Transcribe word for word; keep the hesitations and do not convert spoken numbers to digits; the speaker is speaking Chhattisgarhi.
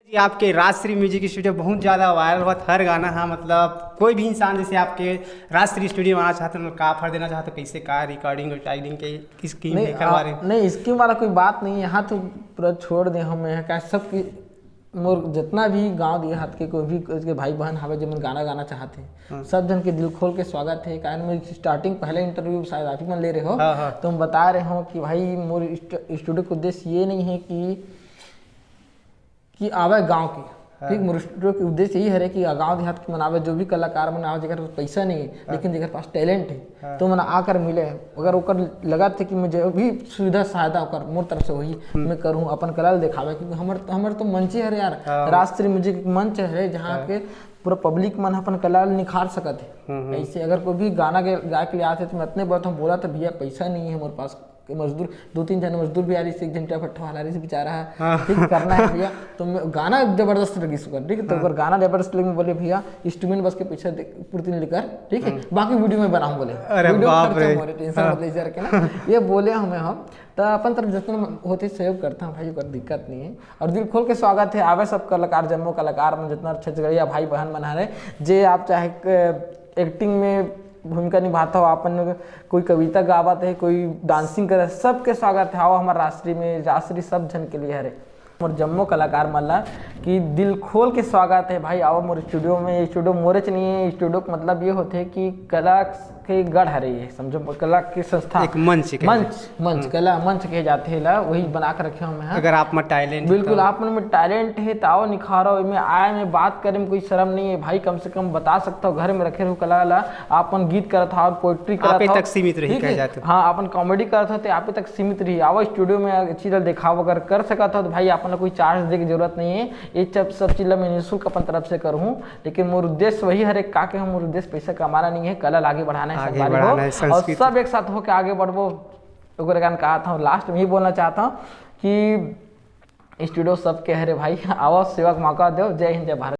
आपके राजश्री म्यूजिक स्टूडियो बहुत ज्यादा वायरल होवत हर गाना हा, मतलब कोई भी इंसान जैसे आपके राजश्री स्टूडियो में आना चाहत हे, मतलब का ऑफर देना चाहत हे, कैसे का रिकॉर्डिंग, रिकॉर्डिंग के स्कीम नहीं, हे, करवा रहे? नहीं, स्कीम वाला कोई बात नहीं है। यहाँ तो पूरा छोड़ दे हम, यहाँ का सब की मोर जितना भी गांव देहात के कोई भी के भाई बहन हवे, जेमन गाना गाना चाहत हे, हाँ। सब जन के दिल खोल के स्वागत है। कारण मैं स्टार्टिंग पहले इंटरव्यू शायद आप ही मन ले रहे हो, हाँ, हाँ। तो हम बता रहे हो कि भाई मोर स्टू-, स्टूडियो का उद्देश्य ये नहीं है कि कि आवे गांव के, हाँ। ठीक, मोर स्टूडियो के उद्देश्य यही हरे कि गांव देहात के मन आवे, जो भी कलाकार मन आवे, जेकर पास पैसा नहीं है लेकिन जेकर पास टैलेंट है, हाँ। तो मन आकर मिले। अगर ओकर लगत है कि मैं जो भी सुविधा सहायता ओकर मोर तरफ से होही, मैं करूँ, अपन कला ल दिखावे, क्योंकि हमर हमर तो मंचे हरे यार, हाँ। राजश्री म्यूजिक एक मंच हरे, जहाँ के पूरा पब्लिक मन अपन कला ल निखार सकत है। हम्म, हम्म। ऐसे अगर कोई भी गाना के गाय के लिए आते, तो मैं इतने बात हम बोला था, भैया पैसा नहीं है हमारे पास, कि मजदूर, दो तीन जन मजदूर भी आ रही से, एक जन ईटा भट्ठा वाला रही से बेचारा है, हाँ। ठीक करना है भैया। तो मैं गाना जबरदस्त लगी सुकर, ठीक है, तो अगर गाना जबरदस्त लगी, मैं बोले भैया इंस्ट्रूमेंट बस के पीछे दे-, पूर्ति नहीं लेकर, ठीक है, बाकी वीडियो में बनाऊँ बोले। अरे वीडियो बाप खर्चा रे। मोरे, टेंशन हाँ। मत ले सर के ना, ये बोले हमें हम तो अपन तरफ जितना होते सहयोग करता हूँ भाई, ओकर दिक्कत नहीं है। और दिल खोल के स्वागत है, आवे सब कलाकार, जम्मो कलाकार मन, जितना छत्तीसगढ़िया भाई बहन मन हरे, जे आप चाहे एक्टिंग में भूमिका निभाता हो, अपन कोई कविता गावत है, कोई डांसिंग करे, सबके स्वागत है। आओ हमारे राजश्री में, राजश्री सब जन के लिए हरे। मोर जम्मो कलाकार मन ला कि दिल खोल के स्वागत है भाई, आओ मोर स्टूडियो में। ये स्टूडियो मोरेच नहीं है, स्टूडियो का मतलब ये होते है कि कला के गढ़ हरे, ये समझो, कला की संस्था, एक मंच कहे मंच, मंच, कला मंच कहे जाते हैं ला, वही बना के रखे हूँ मैं। हाँ। अगर आप में टैलेंट बिल्कुल, आप मन में टैलेंट है तो आओ निखारो, इमे आए में बात करे में कोई शर्म नहीं है भाई, कम से कम बता सकता हो घर में रखे रहो कला ला, आप मन गीत करत हो, पोइट्री करत आपे हो, तक सीमित रही, ठीक कहे है? जाते हो। हाँ, अपन कॉमेडी करत हो तो आपे तक सीमित रही, आओ स्टूडियो में अच्छी तरह दिखाओ, अगर कर सकत हो तो भाई आप मन ला कोई चार्ज दे के जरूरत नहीं है, ये सब सब चीज ला मैं निःशुल्क अपन तरफ से करूँ। लेकिन मोर उद्देश्य वही हरे, का के हम मोर उद्देश्य पैसा कमाना नहीं है, कला ला आगे बढ़ाना है, आगे संगवारी हो, बढ़ाना है, और संस्कृति। सब एक साथ होके आगे बढ़बो। ओकरे कारण कहा था, लास्ट में ही बोलना चाहता हूँ कि स्टूडियो सबके हरे भाई, आओ सेवा के मौका दो। जय हिंद, जय भारत।